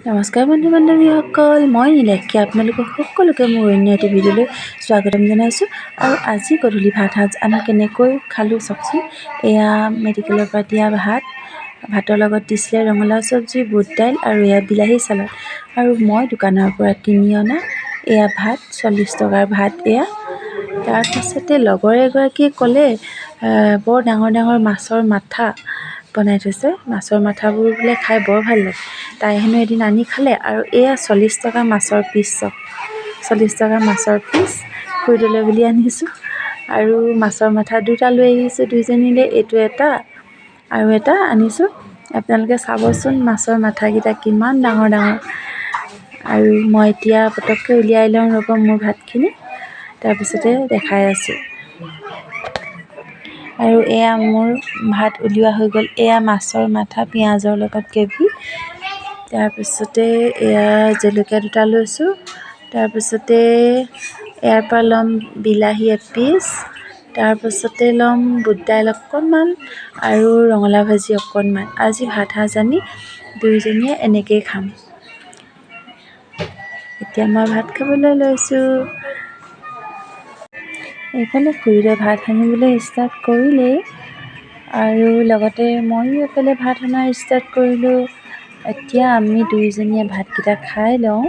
নমস্কাৰ বন্ধু বান্ধৱীসকল, মই নীলাক্ষী আপোনালোকক সকলোকে মোৰ অন্য এটি ভিডিঅ'লৈ স্বাগতম জনাইছোঁ। আৰু আজি গধূলি ভাত সাজ আমি কেনেকৈ খালোঁ চাওকচোন। এয়া মেডিকেলৰ পৰা দিয়া ভাত, ভাতৰ লগত দিছিলে ৰঙালাও চব্জি, বুট দাইল আৰু এয়া বিলাহী চালাড। আৰু মই দোকানৰ পৰা কিনি অনা এয়া ভাত, 40 টকাৰ ভাত এয়া। তাৰপাছতে লগৰ এগৰাকীয়ে ক'লে, বৰ ডাঙৰ ডাঙৰ মাছৰ মাথা বনাই থৈছে, মাছৰ মাথাবোৰ বোলে খাই বৰ ভাল লাগে। তাই হেনো এদিন আনি খালে। আৰু এয়া 40 টকা মাছৰ পিচ চাওক, 40 টকা মাছৰ পিচ খুৰীদেউলৈ বুলি আনিছোঁ। আৰু মাছৰ মাথা দুটা লৈ আহিছোঁ দুইজনীলৈ, এইটো এটা আৰু এটা আনিছোঁ। আপোনালোকে চাবচোন মাছৰ মাথাকেইটা কিমান ডাঙৰ ডাঙৰ। আৰু মই এতিয়া পটককৈ উলিয়াই লওঁ ৰ'ব মোৰ ভাতখিনি, তাৰপিছতে দেখাই আছোঁ। আৰু এয়া মোৰ ভাত উলিওৱা হৈ গ'ল। এয়া মাছৰ মাথা পিঁয়াজৰ লগত গ্ৰেভি। তাৰপিছতে এয়া জলকীয়া দুটা লৈছোঁ। তাৰপিছতে ইয়াৰ পৰা ল'ম বিলাহী এপিচ, তাৰপাছতে ল'ম বুট দাইল অকণমান আৰু ৰঙালাও ভাজি অকণমান। আজি ভাত সাজ আমি দুয়োজনীয়ে এনেকৈয়ে খাম। এতিয়া মই ভাত খাবলৈ লৈছোঁ। এইফালে খুৰীদেউৱে ভাত সানিবলৈ ষ্টাৰ্ট কৰিলেই আৰু লগতে ময়ো এইফালে ভাত সনা ষ্টাৰ্ট কৰিলোঁ। এতিয়া আমি দুয়োজনীয়ে ভাতকেইটা খাই লওঁ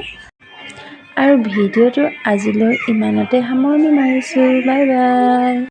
আৰু ভিডিঅ'টো আজিলৈ ইমানতে সামৰণি মাৰিছোঁ। Bye bye.